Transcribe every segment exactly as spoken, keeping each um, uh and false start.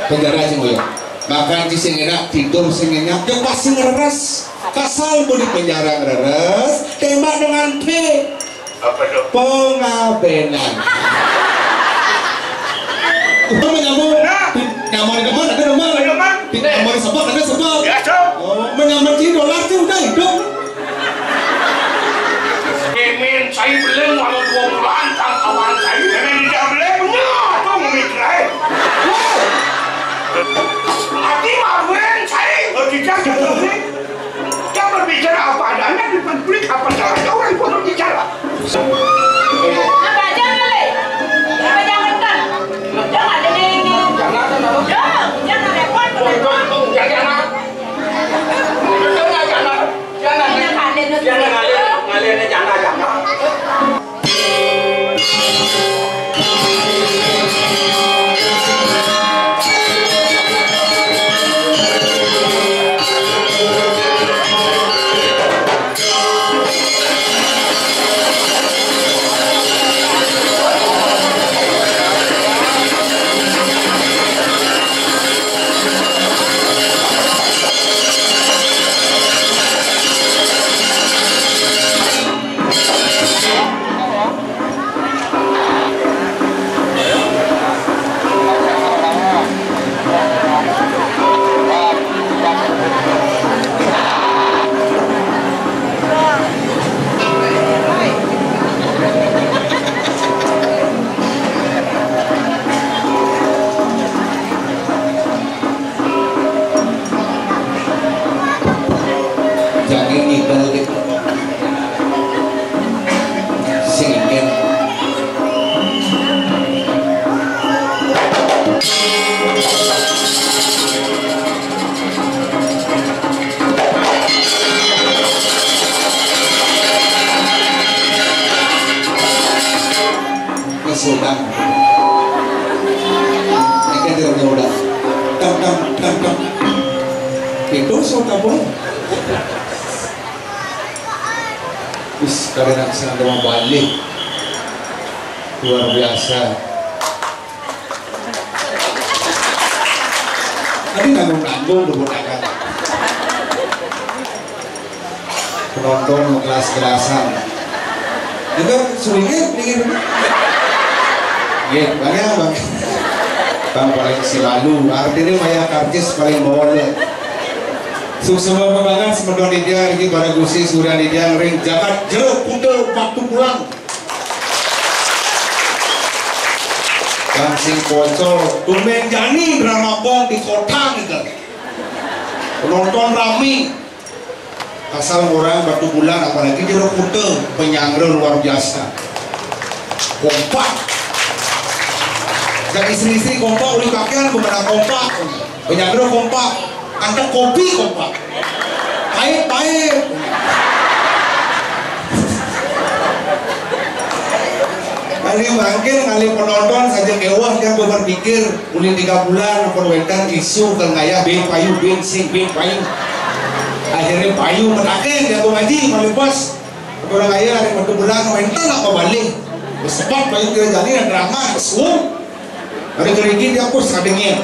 Penjara sing ngoyong. Makan sing enak, tidur sing nyenyak, jeung pasti ngreres. Kasal mun di penjara ngreres, tembak dengan P. Apa tuh? Pengabenan. Itu menyambung. Nah. Nyaman di depan, ada depan. Ada depan. Nyaman di sepak, ada sepak. Ya, Cok. Oh, menyambung di dolar tuh udah hidup. Mimin, saya belum walau dua bulan, tang kawan saya. Mimin tidak belum, nya, tuh mikir aja. Hati maruin saya, berbicara gitu. Dia berbicara apa adanya di publik, apa salahnya orang itu berbicara. Apa aja kali? Apa jangan kan? Jangan ada ini. Jangan, jangan repot. Jangan, jangan. Jangan ngidel gitu. Sing ingin. Masuk, Bang. Ini kan tidak udah. Tam, tam, tam, tam. Itu so kabur. Wis, kalian akan sama balik. Luar biasa. Tadi nanggung-nanggung, tepuk tangan. Penonton kelas-kelasan. Itu seringnya dingin. Iya, banyak, Bang. Bang paling selalu, artinya maya karcis paling bawah. Suksma banget semeton Ida, iki para gusi surya Ida ring jagat jero kuda Batubulan. Kang sing pocol, tumben jani drama pon di kota gitu. Penonton rame. Asal orang Batubulan, apalagi jero kuda, penyangga luar biasa. Kompak. Dan istri-istri kompak, uli pakaian, pemenang kompak. Penyangga kompak. Ada kopi kompak. Pahit-pahit. Kali mangkin, kali penonton saja mewah, kan berpikir, uli tiga bulan, ampun wetan isu, kan ngayah, bin payu, bin sing, bin payu. Akhirnya payu, metakin, dia tuh ngaji, malu pas. Orang ngayah, hari Batubulan, wetan apa balik? Sepat payu kira jadi, ada drama, kesuung. Hari kerigin dia pun sadengin.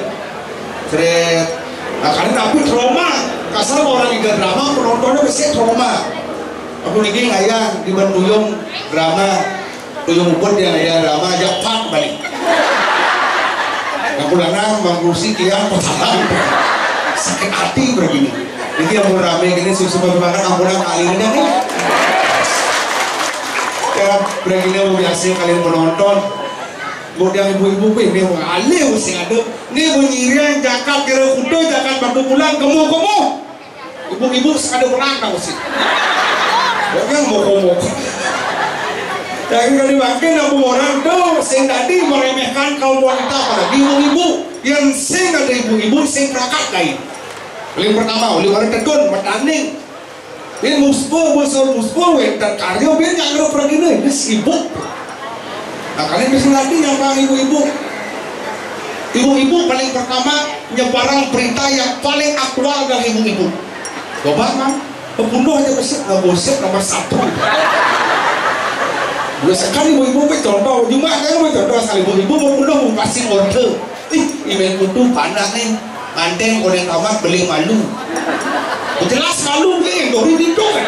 Seret. Nah, karena tapi trauma. Kasar orang iga drama, penontonnya pasti trauma. Aku lagi ngayah di Banduyung drama. Tuyung Ubud yang ngayah drama, aja pak balik. Nah, pulangan, Bang Rusi, kian, putaran. Sakit hati begini. Jadi yang mau rame gini, susu banget, ambulan kali ini nih. Ya, begini, biasanya kalian penonton. Buat yang ibu-ibu, wih, ini mau alih, sing ada. Ini mau nyirian, jakat, kira kuda, jakat, Batubulan, gemuk-gemuk. Ibu-ibu sekadar merantau sih. Jangan moko-moko. Jangan kali makin aku orang tuh, sing tadi meremehkan kaum wanita, apalagi ibu-ibu. Yang sing ada ibu-ibu, sing rakat lain. Yang pertama, oleh orang tekun, bertanding. Bin muspo, bosor muspo, wetan karyo, bin nggak ngerti pergi nih, ini sibuk. Nah, kalian bisa lagi nyampe ibu-ibu. Ibu-ibu paling pertama nyebarang berita yang paling aktual dari ibu-ibu. Coba kan, pembunuh aja besar, nggak gosip nomor satu. Biasakan ibu-ibu, gue contoh, cuma kayak gue contoh asal ibu-ibu mau bunuh, mau kasih order. Ih, Di Mengkudu panak nih, ngantén oleh tamat beli malu. Jelas malu nih, dori ditu kan.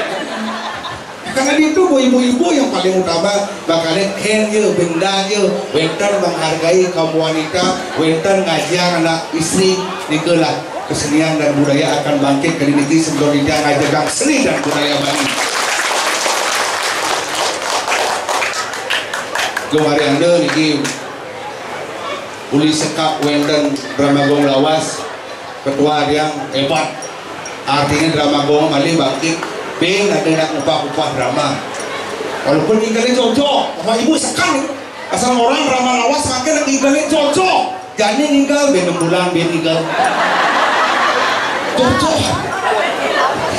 Karena itu, Bu, ibu-ibu yang paling utama, makanya kén ya, benda ya, wénten menghargai kaum wanita, wénten ngajian anak istri, nikalah kesenian dan budaya akan bangkit ka niki sebelum kita ngajagang seni dan budaya Bali. Jong hari anda niki uli sekak wénten drama gong lawas, ketua yang hebat. Artinya drama gong malih bangkit, pang ada nak ngupah-ngupah drama. Walaupun ninggalin cocok, Bapak Ibu sekarang asal orang drama lawas makin ninggalin cocok. Jadi ninggal, bén enam bulan, bén ninggal. Cocok.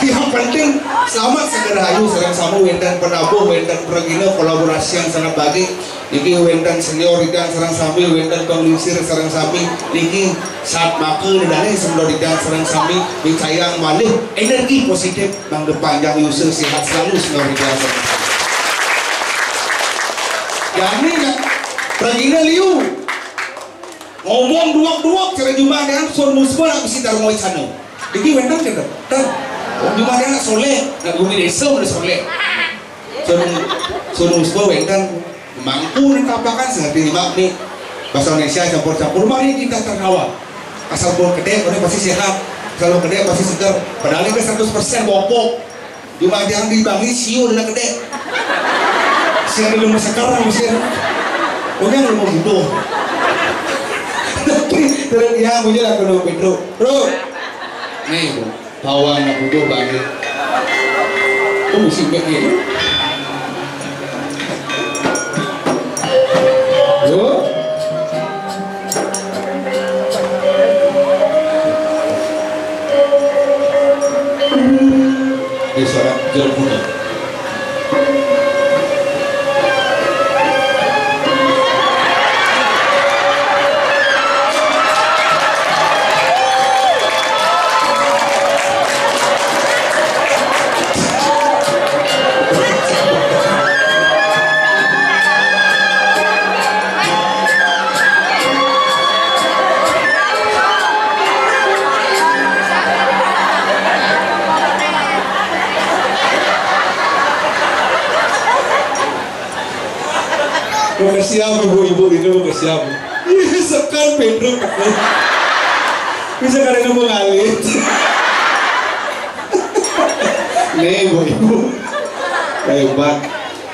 Yang penting selamat segera ayu, sareng sami wénten penabuh, wénten pragina, kolaborasi yang sangat baik. Niki wénten senior tiang sareng sami, wénten panglingsir sareng sami. Niki satmaka dané senior tiang sareng sami, micayang malih energi positif mangda panjang yusa, sehat selalu senior tiang sareng sami. Jani nak pragina liu. Ngomong duweg-duweg cara jumah dengan sun musba nak bisi darma wicana. Niki wénten kita. Tah. Jumah dengan nak soléh, nak gumi désa udah soléh. Sun, sun musba wénten mangku nang tapakan sehati lima nih. Bahasa Indonesia campur-campur, mari kita tertawa. Asal pun kedék, orang pasti sehat. Asal pun kedék pasti seger. Padahal ini seratus persen bopok. Di madiang di bangi siul nak kedék. Siang di rumah sekarang mesin. Punya rumah butuh. Terus dia punya lah kalau Pedro. Bro. Nih, bro. Bawa anak butuh bangi. Aku mesti mikir. Yo. Desa Jeruk Putih. Makasih apa, Bu, Ibu, itu makasih apa? Ih, sekan Pedro. Bisa kada nemu ngalit. Nih, Bu, Ibu. Hebat.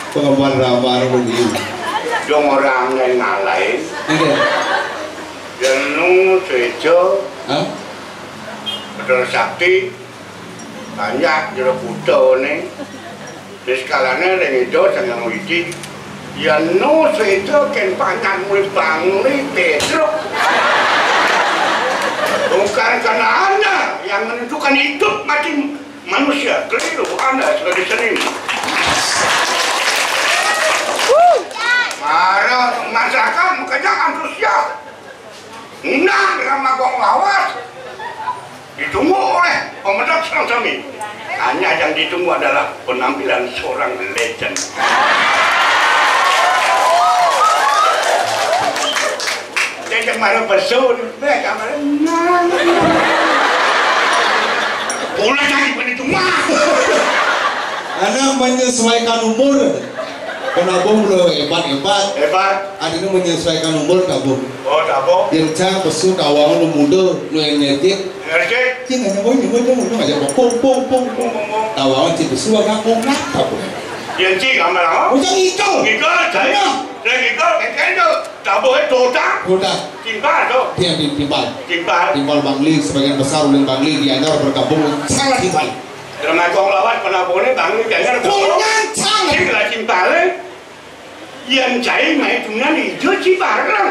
Pengemban ramah begini. Dong orang lain ngalahin. Iya. Jenu Sejo. Hah? Betul Sakti. Banyak jero kuda nih. Wis kalane ring ida Sang Hyang Widi, yen nu sida ken pangan muli bangli Petruk. Bukan karena Anda yang menentukan hidup mati manusia, keliru Anda sebagai seniman. Mara masyarakat makanya antusias. Undang dengan magong lawas. Ditunggu oleh pemenang Selang Sami. Hanya yang ditunggu adalah penampilan seorang legend. Dia yang mana pesun, dia yang mana. Pula jadi penitu mah. Anak menyesuaikan umur. Penabung lo hebat-hebat. Hebat. Ada ini menyesuaikan umur tabung. Oh, tabung. Yang cang pesu tawang lo muda, lo energetik. Energetik. Cing hanya mau nyebut nyebut nyebut aja pung pung pung pung. Tawang cing pesu agak pung nak tabung. Yang cing amal apa? Ucap ngikal. Ngikal, cai. Yang ngikal, kekendo. Tabung itu tak. Udah. Timpal tu. Dia di timpal. Timpal. Timpal Bangli, sebagian besar ulun Bangli di Anyar bergabung sangat timpal. Termasuk lawan penabung ni Bangli di Anyar. Punya cang. Cing lah timpal eh. Yang cai mai tunan hijau ci barang.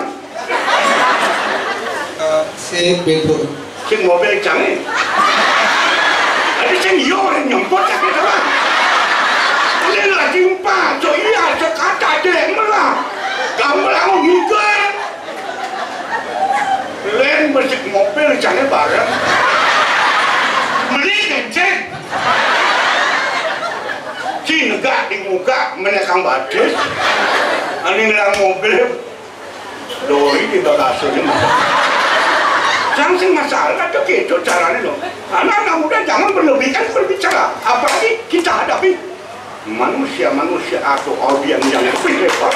Eh, si Pedro. Sing mobil cang eh. Tapi sing iyo orang nyemput tapi teman. Ini lah timpal, so iya, so kata deh melah. Kamu lawan juga. Lén besik mobil jane bareng. Meni kencing. Cinegak di muka menekang badis. Ani ngelang mobil. Doi di bagasi ini mah. Sing masalah tuh gitu caranya loh. Anak-anak muda jangan berlebihan berbicara, apalagi kita hadapi manusia-manusia atau audiens yang lebih hebat.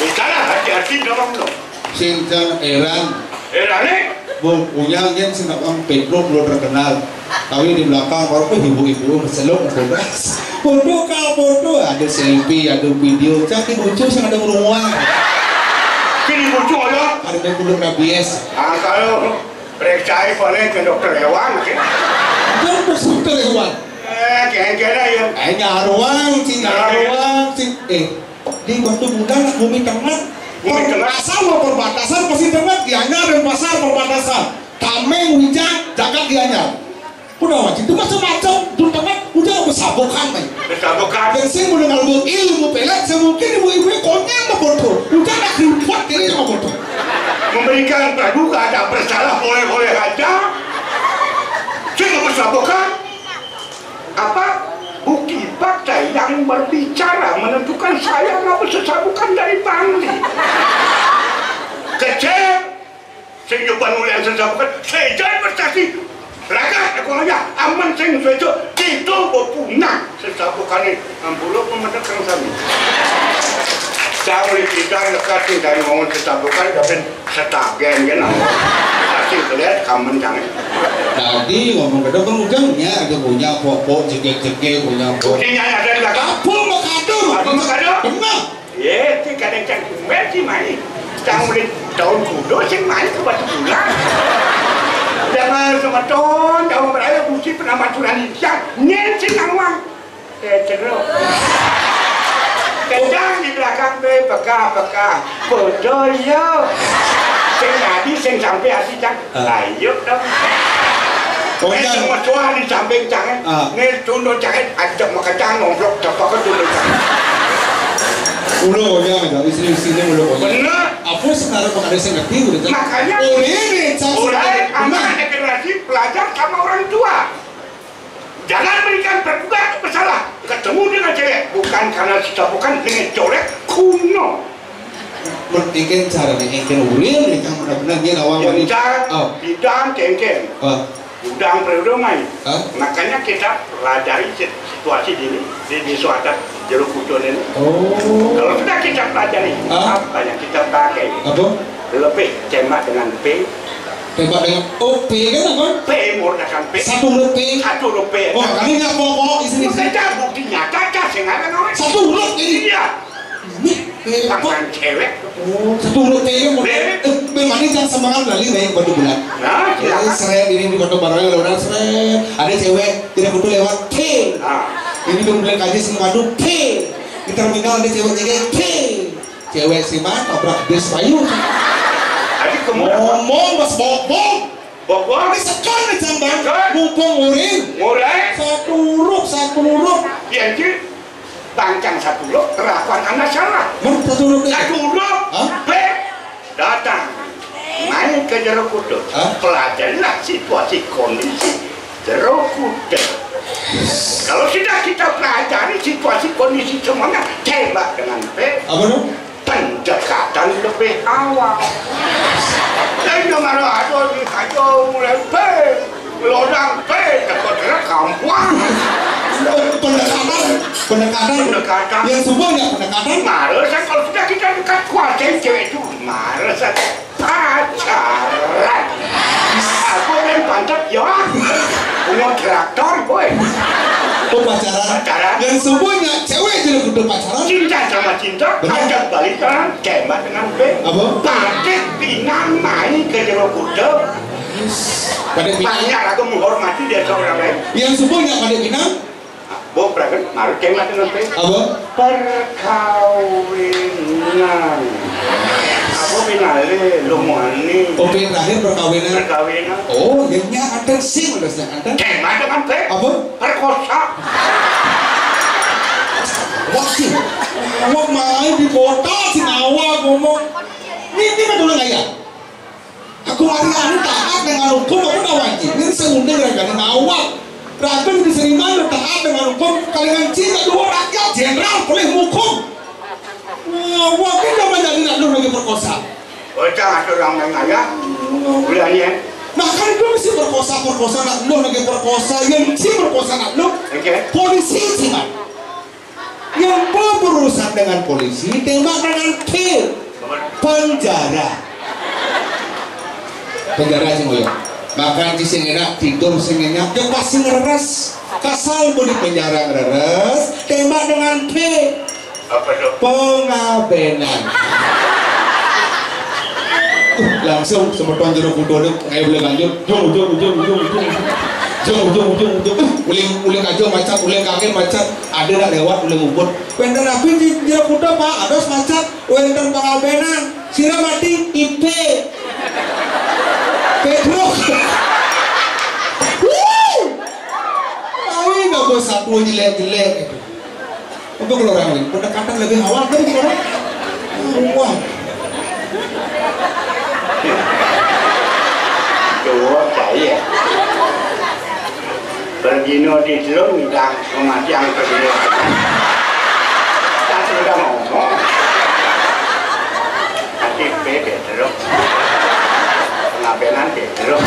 Bicara hati-hati dong loh. Sing cang eran. Eran nih. Bu, punya aja sing orang Pedro belum terkenal. Tapi di belakang baru tuh ibu-ibu selok bodas. Bodoh kau bodoh, ada selfie, ada video, cang di bocor sing ada rumah. Sini bocor ya. Ada main kulit rabies. Ah, kalau periksa paling ke dokter hewan, ya. Dia harus dokter hewan. Eh, kira-kira ya. Eh, nyaruang, sih, nyaruang, sih. Eh, di waktu bulan bumi tengah. Bumi tengah. Asal mau perbatasan pasti tengah, Gianyar dan pasar perbatasan. Tameng, Wijang, Jagat Gianyar. Udah wajib itu macam-macam, terutama udah bersabokan nih. Bersabokan. Dan saya mau dengar buat ilmu pelat, saya mungkin ibu-ibu konyol mau bodoh. Udah nak kuat ini mau bodoh. Memberikan praduga tak bersalah oleh-oleh aja. Saya nggak bersabokan. Apa? Bukti fakta yang berbicara menentukan saya nggak bersesabukan dari Bangli. Kecil, sing nyoba nulis sesabukan, saya jadi prestasi. Raga, aku aja, aman sing sejo, itu berpunah sesabukan ini. Ambulo pemedak kang sami. Saya mulai cerita lekat sih dari ngomong sesabukan, tapi setagen kan. Pasti lihat kamen jangan. Tadi ngomong ke depan ujungnya ada punya pokok jegek-jegek punya pokok. Buktinya ada di belakang. Apa makadur? Apa makadur? Benar. Ye, ti kadang cang kumet si mai. Cang udah tahun kudo sing mai ke batu bulan. Jangan semeton, jauh beraya busi pernah maturan insiang. Nyen sing nawang. Eh, terus. Kencang di belakang be, peka, peka. Bodoh yo. Sing tadi, sing sampai hati cang. Ah. Ayo dong. Oh, eh, iya. Semua tua di samping jangan. Ah. Nih tunduk jangan. Ajak makan jangan ngomplok dapat ke tunduk jangan. Ulo ya, ada istri-istrinya ulo. Bener. Apa sekarang makan saya ngerti udah. Makanya. Oh, ini cang. Mulai anak generasi belajar sama orang tua. Jangan berikan praduga itu bersalah. Ketemu dengan cewek bukan karena sudah bukan dengan coret kuno. Mendingin cara nih engkel uril nih kan benar-benar dia nawang wani. Bidang, oh. Bidang kengkeng. Ah. Udang periode main. Ah. Makanya kita pelajari sit-, situasi ini di, di suatu jeruk kucun ini. Oh. Kalau sudah kita pelajari, ah, apa yang kita pakai? Apa? Lebih tembak dengan P. Tembak dengan, oh, P kan apa? P, murdakan P. Satu huruf P. Satu huruf P. Oh, kali ini apa, apa? Isi, isi. Bukan buktinya, caca sing ada namanya. Satu huruf ini. Iya. Ini P apa? Tangan cewek. Oh, satu huruf P yang mau. P. Eh, memangnya jangan semangat lali nih buat bulan. Nah, eh, silakan. Seret ini di Kota Baru orang seret. Ada cewek tidak butuh lewat P. Ah. Ini belum bilang kaji sing madu P. Di terminal ada cewek juga P. Cewek sih mah tabrak bis payu. Tadi kamu ngomong pas bokbong. Bokbong. Ini sekali nih, Cang, Bang. Sekali. Mumpung nguring. Nguring. Satu huruf, satu huruf. Iya, Ji. Bangcang satu huruf, perlakuan anda salah. Mana satu huruf nih? Satu huruf. Hah? B. Datang. Main ke Jero Kuto. Hah? Pelajarilah situasi kondisi Jero Kuto. Kalau sudah kita pelajari situasi kondisi semuanya, tembak dengan P. Apa tuh? Pendekatan lebih awal. Saya udah marah, aduh, di kayu mulai P. Lodang P, dapat gerak gampang. Pendekatan, pendekatan. Pendekatan. Yang semuanya pendekatan. Marah saya kalau sudah kita dekat kuasain cewek itu. Marah saya. Pacaran. Aku kan pantat ya. Punya traktor, boy. Oh, pacaran. Pacaran. Yang semuanya cewek jadi kudu pacaran. Cinta sama cinta, benar. Ajak balikan, tembak dengan P. Apa? Patik pinang main ke Jero Kuto. Pada pinang. Banyak aku menghormati dia seorang lain. Yang semuanya pada pinang. Bu, prakan, marut ceng lah dengan teh. Apa? Perkawinan. Apa pinale, lu mau ani? Oke, terakhir perkawinan. Perkawinan. Oh, jadinya ada sih, udah sedang ada. Ceng lah dengan teh. Apa? Perkosa. Wah, sih. Awak main di kota, sing awak ngomong. Ini, ini betul nggak ya? Aku hari-hari taat dengan hukum, aku nggak wajib. Ini seunding raga ngawak. Raga di Seriman taat dengan hukum. Kalian cinta dua rakyat jenderal boleh hukum. Ngawak ini namanya tidak lu lagi perkosa. Bocah atau orang main ayah. Uliannya? Nah, kan itu mesti perkosa, perkosa anak lu, lagi perkosa, yang si perkosa anak lu. Oke. Polisi sih, Pak. Yang mau berurusan dengan polisi, tembak dengan pil. Penjara. Penjara sih, ngoyo. Makan sih sing enak, tidur sing enak, ya pasti ngeres. Kasal mau di penjara ngeres, tembak dengan pil. Apa tuh? Pengabenan. Uh, langsung semeton Jero Kuda, ayo boleh lanjut. Jung, jung, jung, jung, jung. Jung, jung, jung, jung. Uh, uling, uling aja macet, uling kaki macet. Ada nak lewat, uling ubut. Wénten nabi di Jero Kuda, Pak, ados macet. Wénten pengabenan. Sira mati, ipe. Pedro. Wuh. Awi nggak bos satu jelek-jelek gitu. Untuk orang lain, pendekatan lebih awal kan orang. Wah. Jawab saya. Berdino di telung ngidang, mati yang berdino. Tak sudah ngomong. Nanti bebek telung. Pengabenan bebek telung.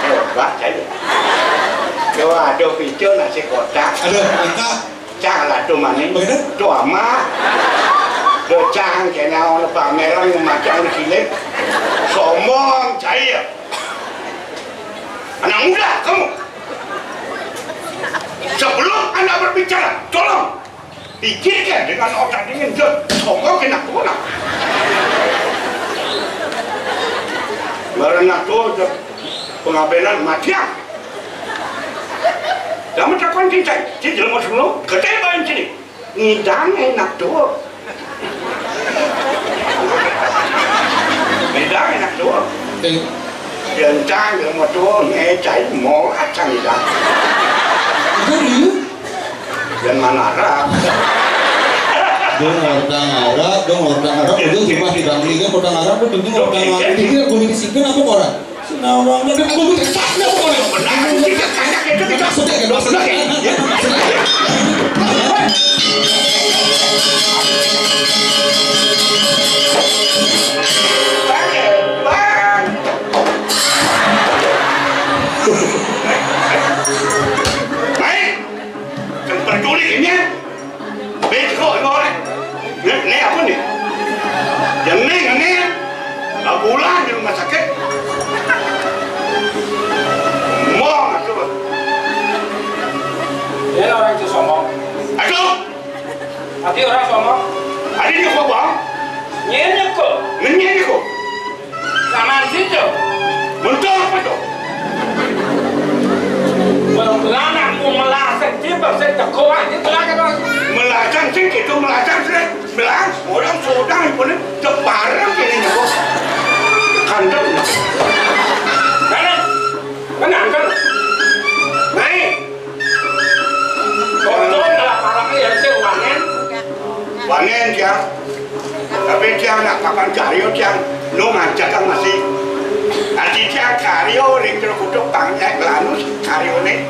Hebat saya. Yo, ada video nasi kotak. Aduh, mantap. Cang lah tuh maning. Begitu? Tuh amat. Tuh cang kena ono pameran macam cilik. Sombong saya. Anak muda kamu. Sebelum Anda berbicara, tolong pikirkan dengan otak dingin, John. Sombong kena tuh nak. Barang nak tuh, pengabenan matian. Kamu takon cinta, cinta mau sebelum, ketembak sini. Ngidang enak tuh. Ngidang enak tuh. Eh. Yang cang, yang mau tuh, ngecai mau acang ngidang. Itu dulu. Dan mana arah? Dong orang Arab, dong orang Arab, itu cuma di Bangli kan orang Arab, itu orang Arab, itu dia boleh disimpan apa orang? Nawang, udah, aku bisa cak, nggak boleh. Benar, aku tidak tanya, kita tidak sudah, ya, sudah, ya. Ya, sudah, ya. Baik. Yang peduli ini. Bego, ngorek. Ini, ini apa nih? Yang ini, yang ini. Lah pulang di rumah sakit. Ngomong aja. Dia orang itu sombong. Aduh. Tapi orang sombong. Ada di gua, Bang. Nyenyek kok. Nyenyek kok. Samaan sito. Mentu apa to? Belanak mu melasang tiba sing teko ae telaga to. Melasang sing gitu, melasang sing. Melas, orang sudah pun tebarang ini nyebut. Kandang. Mana? Mana angkat? Naik. Untung lah parangnya ya sih wanen. Wanen dia. Tapi dia nak kapan karyo dia nu ngajak kan masih. Nanti dia karyo ring terkutuk bangnya lanus karyone.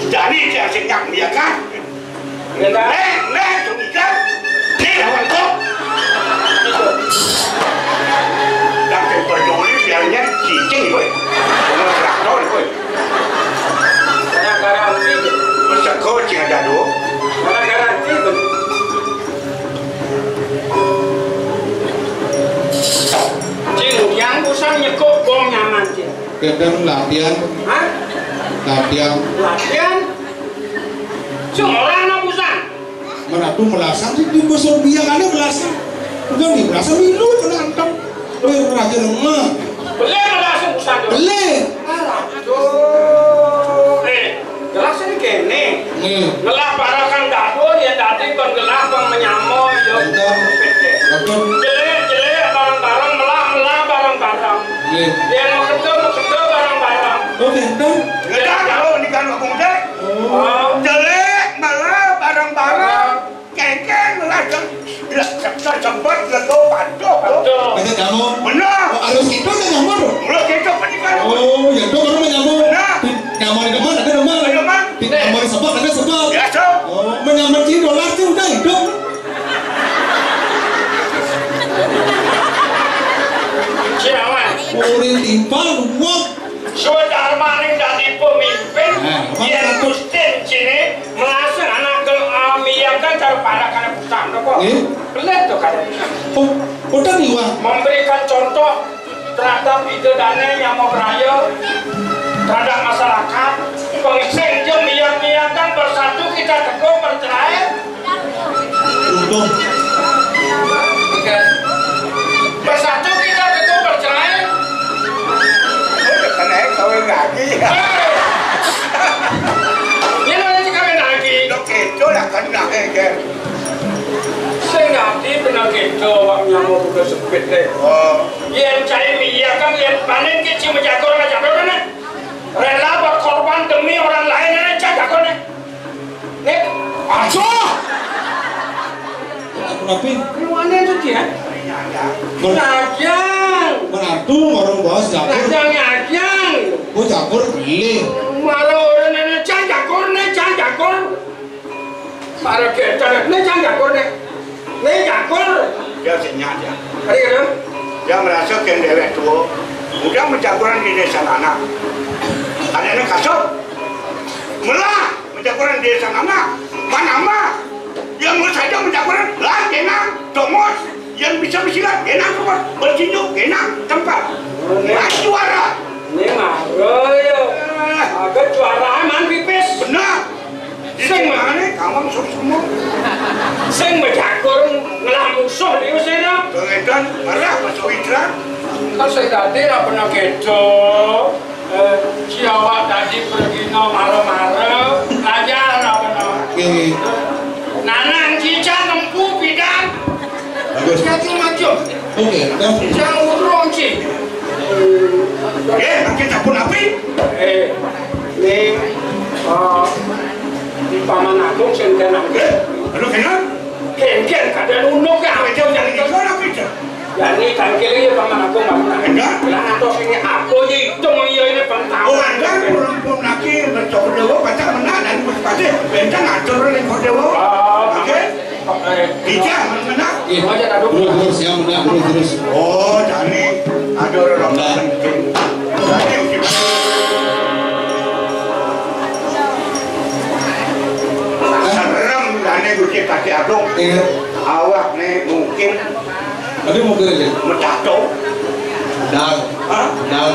Jadi dia sing nyak dia kan. Nek, nek, tuh ikan. Nih lawan kok. Yang peduli biarnya cicing gue. Cuma traktor gue. Mana garansi? Masa kau cing ada dua? Mana garansi? Cing, yang usang nyekuk bom nyaman, Cing. Kadang latihan. Hah? Latihan. Latihan? Semua orang anak usang. Mana tuh melasang sih di besok dia kan melasang. Udah nih melasang milu kena antam. Weh, raja lemah. Boleh melasang usang tuh. Boleh. Alah, tuh. Eh, jelas ini kene. Nih. Ngelah parakan dado ya dadi kon ngelah kon menyamo ya. Betul. Betul. Jelek-jelek bareng-bareng, melah-melah bareng-bareng. Nih. Ya mau kerja, mau kerja bareng-bareng. Oh, betul. Ngelah kalau di kan aku muda. Oh. Jelek malah bareng-bareng. Kengkeng lah, sempat lego patuh. Betul. Bener kamu? Bener. Oh, harus gitu kan kamu tuh? Mulai gitu kan kan. Oh, ya tuh kamu nyambung. Bener. Nyaman di mana? Ada rumah. Ada rumah. Di nyaman sebab, ada sebab. Ya, so. Oh, menyaman sih dolar tuh udah hidup. Siapa? Oh, Timpal, duweg. Swadarmaning dadi pemimpin, nah, apa yen itu? Gusti ciné melasih anak gel-, ah, miyakan cara panakane pusat, napa? Nggih. Bener to, kan? Oh, boten, Iwak. Memberikan contoh terhadap ide dane yang mau beraya terhadap masyarakat. Pengising je miyak-miyakan bersatu kita teguh bercerai. Untung. Bersatu kita teguh bercerai. Udah kena kawin lagi. Ini nanti kawin lagi. Dok itu lah kena, eh, Ger. Sing ngerti bener gitu, wong nyamuk udah sepit deh. Oh. Yen cai iya kan, yen panen ke cuma jago aja, udah, nah. Rela berkorban demi orang lain, nah, cai jago, nah. Nek, aja. Tapi Keluarnya itu dia. Ber- Ngajang. Beradu orang bos dapur. Ngajang, ngajang. Oh, dapur beli. Malah orang ini cai jago, nih, cai jago. Para kita, nih, cai jago, nih. Nih, jago. Dia senyap, ya. Ada gitu? Dia merasa kan dewek tua. Udah menjagoan di desa anak. Ada yang kasut. Melah. Menjagoan desa mana? Mana mah? Yang mau saja menjagoan lah, enak, domos. Yang bisa bersilat, enak, tempat bertinju, enak, tempat. Nah, juara. Ini mah, oh, iya. Eh. Agak juara man pipis. Benar. Sing mana? Kamu suruh semua. Sing menjagoan ngelah musuh diusir, ya. Pengedan, marah, masuk hijrah. Kan saya tadi nak pernah kedo. Eh, si awak tadi pergi no mara-mara, belajar apa no? Oke. Nanang cicak nempu bidang. Bagus. Macam-macam. Oke, dah. Cicak urung, Ci. Eh, makin tak pun api. Eh, ni, eh, di Paman Agung sing kenang. Eh, aduh, kenang. Ken-ken kada nunduk ya. Apa itu yang dijual apa itu? Jani tangkil iya, Paman Agung, Paman. Enggak. Lah, ngantos ini aku aja itu mau iya ini pengetahuan. Oh, enggak, pun, pun lagi mencoba dewa, baca menang, dan pun pasti bentang ngatur ning dewa. Oh, oke. Eh, bisa, menang. Iya. Aja, aduh. Terus, terus, yang menang, terus, terus. Oh, jadi ada orang penting. Jadi, serem, jani Gusti Patih Agung. Iya. Awak nih mungkin Tapi mau kira deh. Mecato. Dal. Hah? Dal.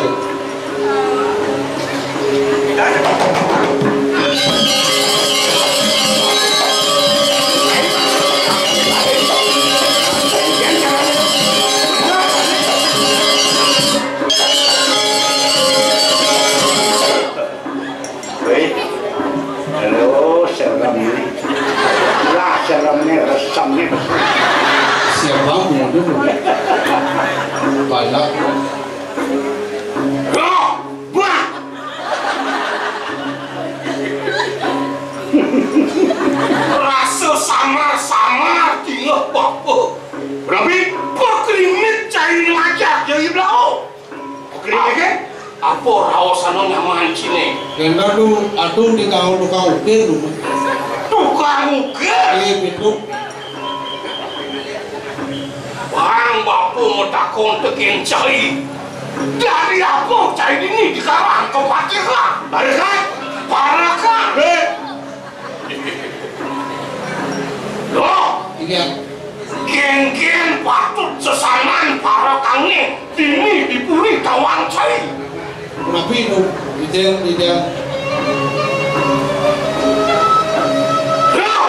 Wih, aduh, serem nih. Lah, serem nih, resem nih. Siapa mau dulu? Balak. Loh, bah! Rasa samar-samar tinggal bapa. Berarti pekrimit cai ngajak jadi belau. Oke, oke. Apa raosana nyaman cine? Kena tu, aduh, di kau tukang ukir tu. Tukang ukir? Iya, betul. Bang, bapa matakon tekén cai. Dari apa cai dini dikarang ka patiha? Barakan? Barakan. Eh. Loh. Iya. Kénkén patut sesaman parakané dini di puri tawang cai. Napi nu, Ijang, Ijang? Loh,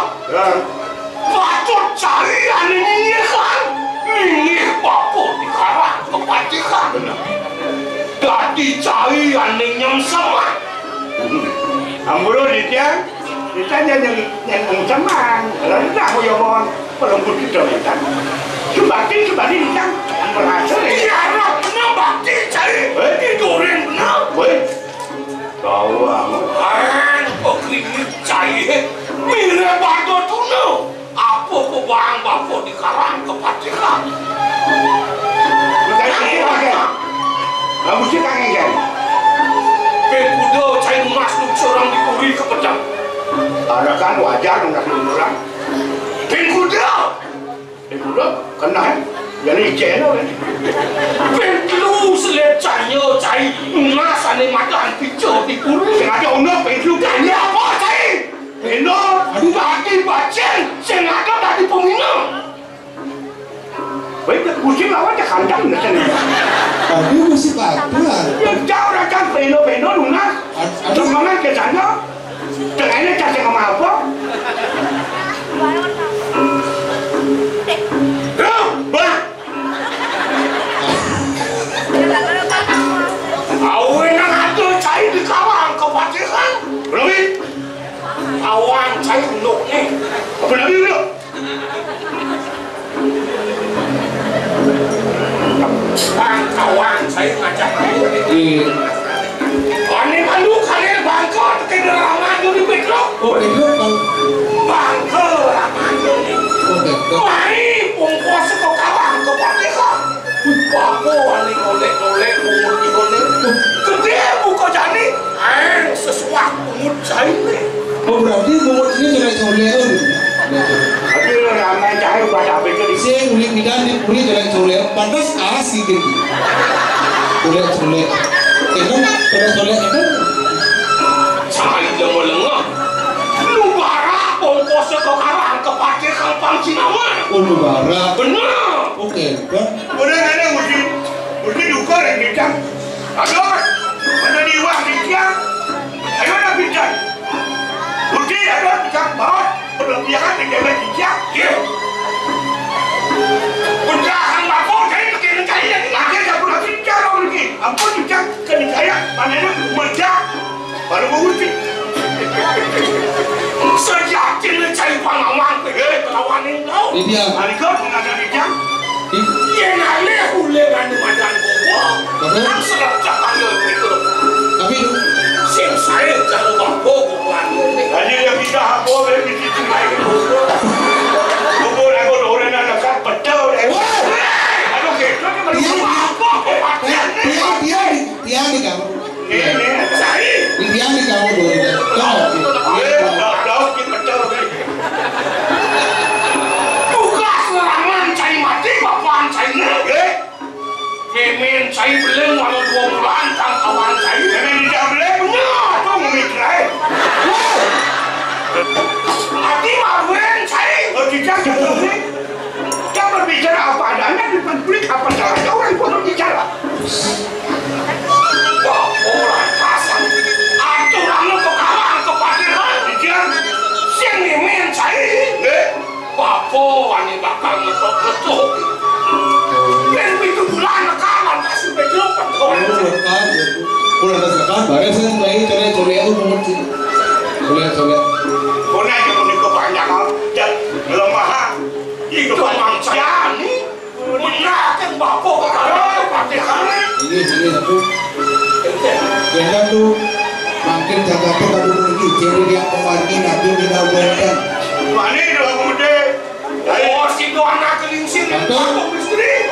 patut cai ané nginggih kan? Nginggih bapa dikarang ka patiha. Bener. Dadi cai ané nyemseman. Ampura, Ijang. Kita nyang, nyang, nyang ngomong sama. Rendah, ya, Bang. Pelungkut kita, kita. Subakti, subakti, kita merasa. Iya, Rok, nang bakti, cai. Eh? Tidurin benar. Weh. Tahu, Bang. Ah, kok klinik, cai. Mirip ada tuna. Apa kok barang bapa dikarang ka patiha? Bukan itu, Bang. Lah, mesti kangen, kan? Ping kuda cai emas nu seorang dikuri ka pedang. Ada kan wajar, nggak diulang. Ping kuda. Ping kuda, kena, eh? Jane icena, wé. Ping telu selit cainé, cai. Nunas ané madan pica di puri. Sing ada ono ping telu cainé apa, cai? Bena, aduh, dadi bacén, sing ada dadi pemina. Wé, cék kucing lawan cék kandang, dah, sana. Aduh, musik apa? Ya, jauh, rakan, bena, bena, nunas. Ad-, aduh. Sumbangan ke sana. Tengahnya cacing sama apa? Loh, bah. Awé nang ada cai di kawang kepatihan. Lebih. Kawang cai nduk nih. Apa lagi, nduk? Bang, kawang cai ngajak. Iya. Ané malu kalian bangka, tekan ramandu di Pétruk. Oh, Pétruk, Bang. Bangka ramandu nih. Oh, Pétruk. Mari, pungkus ke kawang, ke Fatihah. Bapa ané ngolek-ngolek, bungut ihoné. Gedé buka jani, aéng sesuak bungut cainé. Oh, berarti bungut ini jelek colek, oh. Aduh, ramai cahaya pada betul. Sing ulik bidan di puri jelek colek, pantas kalah sih gitu. Colek colek. Emang colek colek itu? Cai lengah-lengah. Lu barak bongkosnya ke karang, ke parkir kampang Cinaman. Oh, lu barak. Bener. Oke, Bang. Udah ada Udin. Udin juga yang bincang. Aduh, mana di uang bincang? Ayo dah bincang. Budi, aduh, tukang bawa, belum dia kan, dia lagi dia. Dia. Udah, kan, lapor, saya pakai negara ini, lagi, dia pun lagi, dia orang ini. Ampun, tukang, ke negara, mana nak, meledak. Baru mengerti. Seyakin cai pangawang, eh, kelawan ini, tau. Ini dia. Hari kau, pun ada di dia. Yén alih ulih anu madan bobo, betul. Nang sedap cakang yo begitu. Tapi itu sing saé cara bangko bobo anu ini. Hanya yang kita habo, eh, di situ lain bobo. Bobo lagu orang nak dekat, betul, eh. Wah! Aduh, gitu, ni baru dia, apa, apa, dia, dia, dia, dia, dia, dia, Ini, ini. Cai. Ini dia nih kamu dulu. Kau. Tugas ngelawan cai mati, bapaan cai ini. Mimin cai beling walau dua bulan, tang kawan cai. Mimin tidak beling, bener, tuh ngomit, eh. Hati maruin cai. Oh, tidak, jangan. Dia berbicara apa adanya di publik, apa salahnya orang itu berbicara? Wah, orang pasang. Aturan lu ke kalang, ke parkiran. Dia sing mimin cai. Eh? Bapa wani bakal ngetok-ngetok. Ben pitu bulan nekalan kasih bejo petok. Udah lepas, ya. Udah lepas, lepas. Bareng sing baik, coba, coba, aku mau sih. Coba, coba. Kau naik ke punya kebanyakan. Dan lemah. Ih, kemang jani. Menyakeng bapa karo Fatihah. Inggih, inggih, Ratu. Enten. Yen Ratu, mangkin jagaté kadu puniki, jere dia pemargi nabi minal wonten. Mane lho, Budi? Oh, sing anak kelingsir. Ratu. Kampung istri.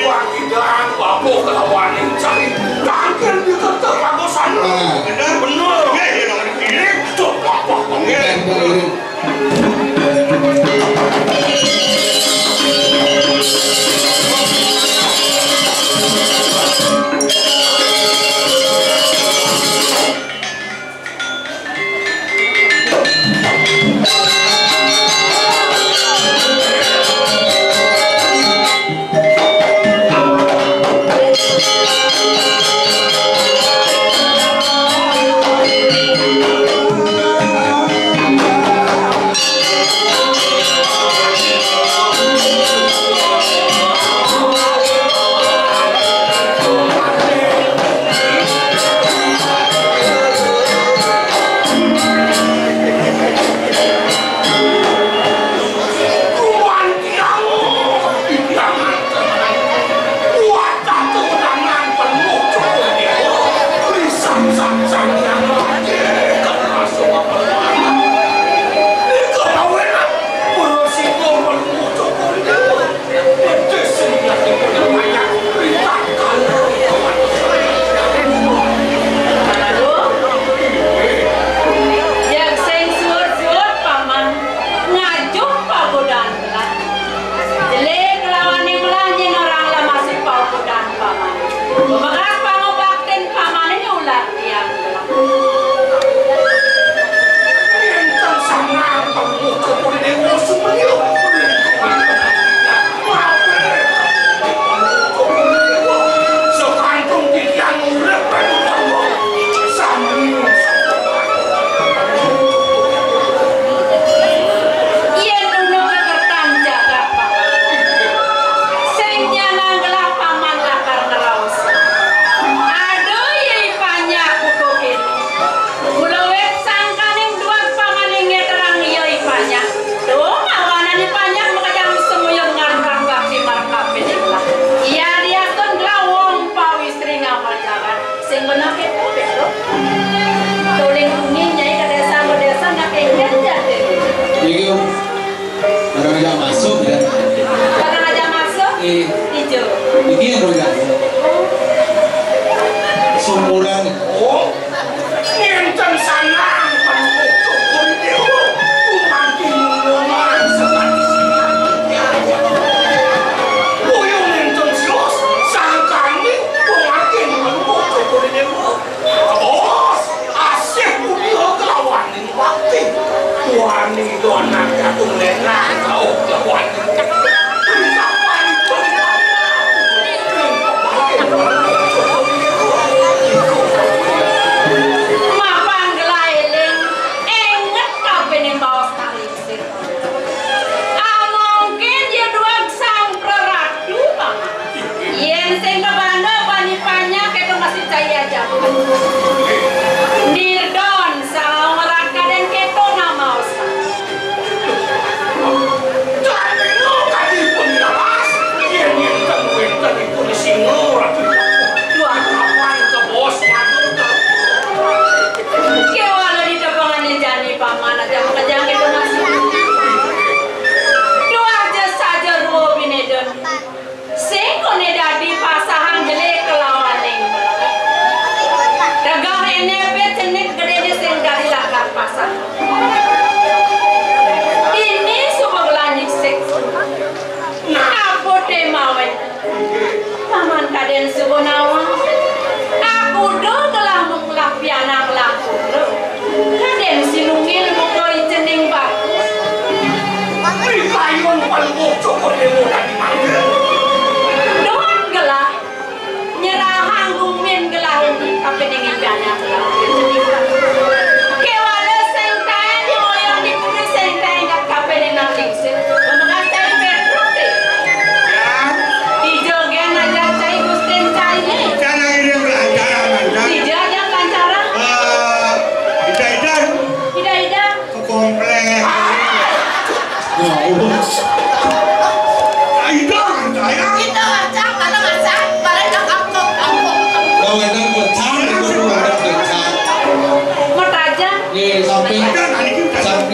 Wah, tidak, bapa kelawaning cari. Tangkil di kertas kanggo sana. Nah. Bener, bener. Nggih, nggih, nggih. Ini, tuh, apa, apa, nggih. Nggih, nggih.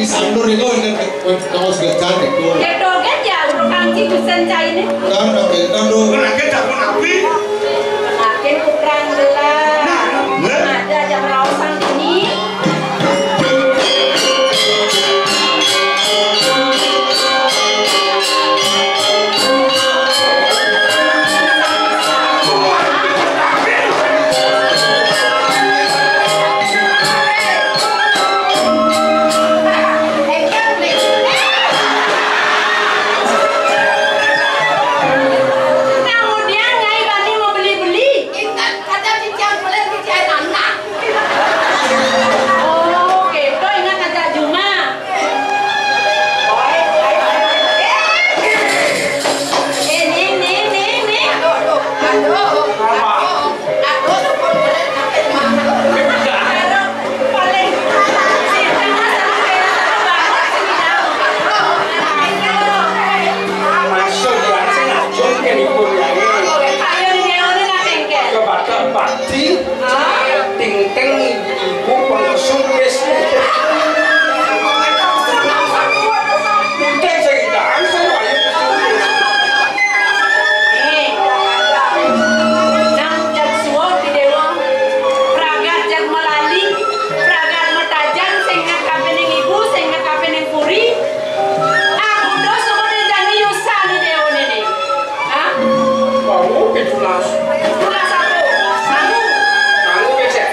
Sandur itu, ini kaos gak cantik tuh. Ya, doget ya, urut kancing kusen cai ini. Kan, oke, kan tuh. Kan akhirnya tak pun api. Makin kurang jelas. Nah, ada aja merausan ini. Kemudian Nyai Bani mau beli-beli. Ingat, kata cician beli, cician anak. Oh, gitu, ingat aja Juma. Eh, nih, nih, nih, nih. Aduh, aduh, aduh, aduh, aduh, paling Masuk ya, saya ngajung ke libur ya, ini. Ayo, ini, ini, ini, ini. Coba tempat di Ting-ting ibu pengusung wis. Mungkin saya tidak langsung, ayo. Eh, nang jak suwung di dewa, pragat jak melali, pragat metajan, sing ingat kapining ibu, sing ingat kapining puri. Aku dos umur jani yusan di dewa nini. Hah? Kamu pitulas. Pitulas aku. Kamu. Kamu pecek.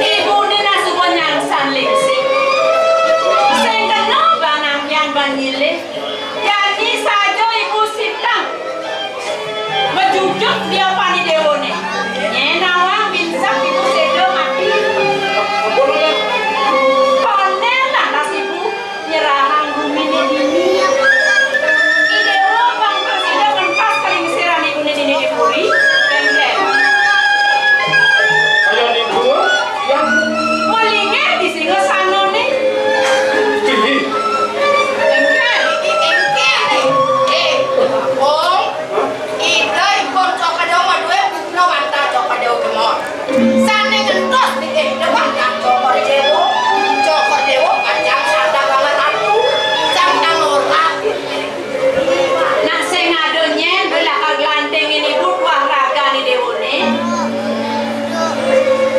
Ibu ni nasuba nyangsan lingsing. Sing kena banang pian ban nyilih. Jani saja ibu sitang. Bejujuk dia pani dewone. Nyen awang binsak ibu seda mati. Konen lantas ibu nyerahang gumine dini. I dewa pang prasida mentas kalingsiran ibune dini di puri. Kengken. Kaya niku, ya. Melingeh di singasanane. Dini. Kengken. Kengken. Eh, Bong. Ida ipun Cokor Dewa madue putno wantah Cokor Dewa Gemot. Sane ngentos niki ida wantah Cokor Dewa. Cokor Dewa pacang sadang wala ratu. Cang kang ora. Nah, sing ada nyen, lakar glanting ini butuh ragane dewane.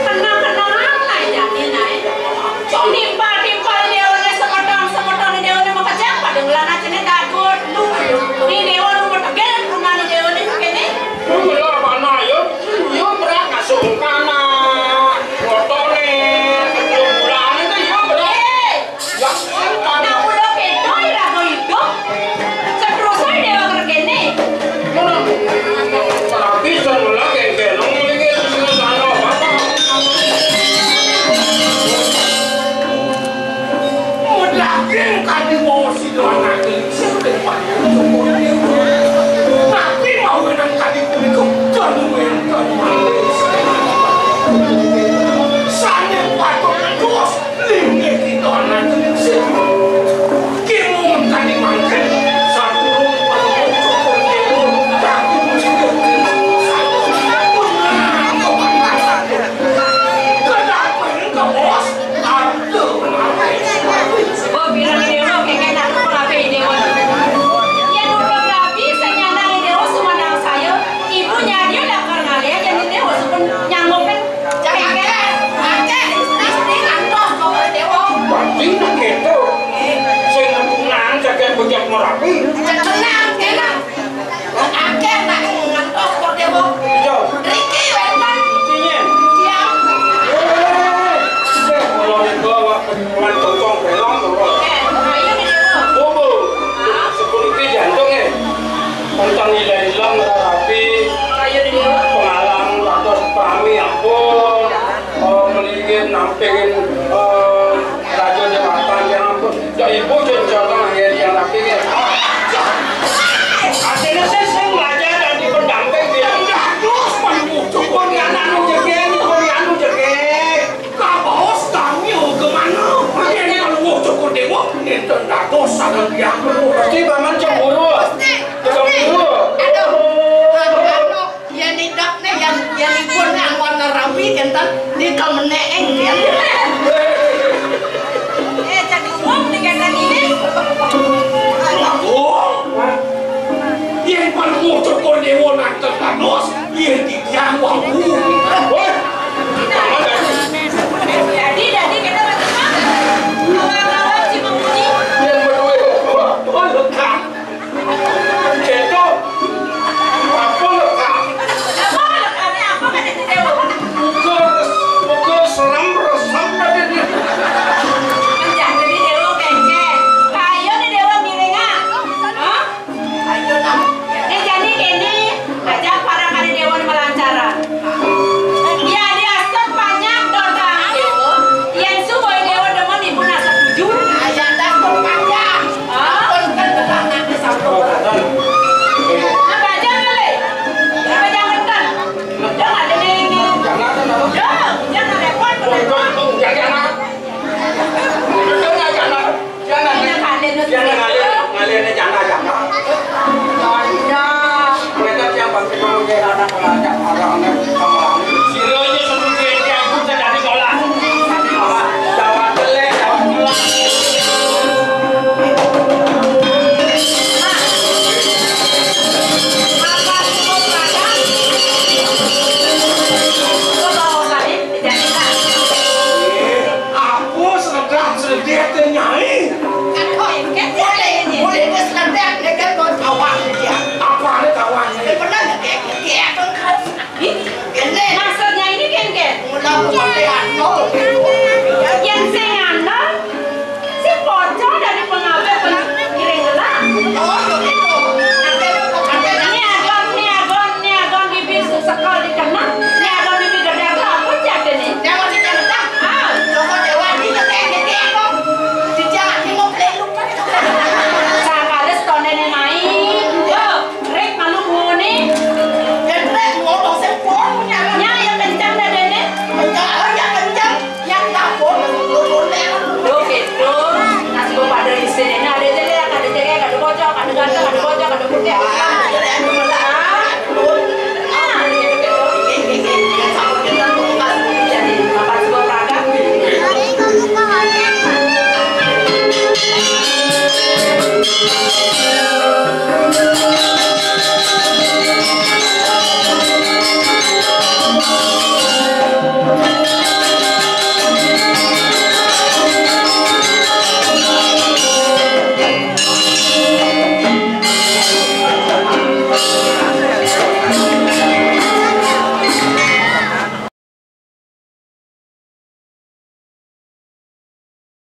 Tenang-tenang ae jani nae. Nimpal-nimpal dewane, semeton-semeton dewane makejang pada ngelanacene dadut. Lu, ni dewa lu metegel, runane dewane kene. Lu ngelar mana ya? Lu ya berat masuk kana. Ngotone, lu mulane tuh ya berat. Eh, Ya, nak ulo keto ira go idup. Seterusnya dia bakal kene. Mana? Tapi saya mulai kengkelong lagi, terus sana apa? Mudah yang kali mau si doang nanti. Tapi mau nang kali kuliku, kalau yang kali manis. Saya patut terus. Linggih kita anak sing kimun tadi mangken. Sakurung panuwun syukur dewa, tapi mesti kedatangan kebos. Aduh, menarik. Oh, bilang dewa, kayak enak tuh kalau apa dewa. Ya, numpang rabi, saya nyandang dewa, semandang saya. Ibu nyari, lakar ngalih, jadi dewa, sepun nyanggup kan. Cak akeh, akeh istri-istri ngantos kok dewa. Berarti nak gitu. Sing ngepunang jagat bocah Merapi. Tenang, tenang. Akeh nak ngantos kok dewa. Iya. Riki wenten. Intinya. Iya. Eh, eh, eh. Kalau itu awak penjualan tongkong pelong, tongkong. Eh, ayo nih, dewa. Bobo. Sepuluh jantung, eh. Tentang ilang-ilang, rapi, pengalang, dados prami ampun, eh, melingin, nampingin, eh, Raja Dewata, ya ampun. Ya, ibu, jangan, jangan, ya, yang rapi, ya. Artinya, saya, saya belajar dari pendamping, ya. Dados, Pak Ibu, cukup, ya, anu, jegeng, cukup, ya, anu, jegeng. Kabaos kami ke mana? Yen kaluwuh Cokor Dewa, nenten dados sanget tiyang. Gusti, Paman cemburu. Gusti, Gusti. Cemburu. Aduh, aduh, aduh. Yen idep ne, yen, yen ipun nang warna rabi, kenten, nika meneh Tetanus, lieh titiang wau. Woi,